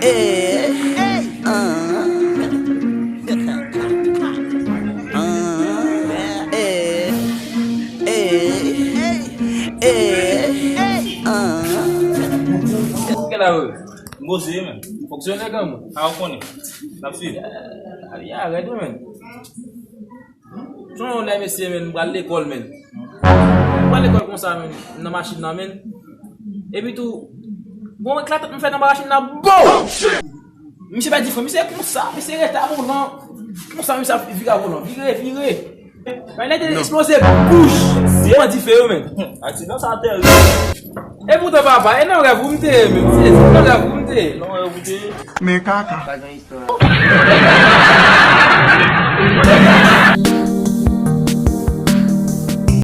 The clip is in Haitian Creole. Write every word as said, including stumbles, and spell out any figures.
Eh, ah, ah, eh, eh, eh, ah. Kèl a ou? M poze, men. Fonksyonè granmoun. A, ou konnen. N ap swiv. A, li a rèd, men. Son lè mesye, men, m pral lekòl, men. M pral lekòl konsa, men, m nan machin nan, men. Epi tou, bon, eklatant m fè nan machin nan, bon! Misye pèdi fren, misye konsa, misye rete a volan. Konsa, misye ap vire a volan, vire, vire. Mwen nèt te eksploze bouch. Mwen dife yo, men. Aksidan sa tèrib. E poutan, papa, e nan rèv ou m te ye, men. Se nan rèv ou m te ye. Nan rèv ou te ye. Men kaka.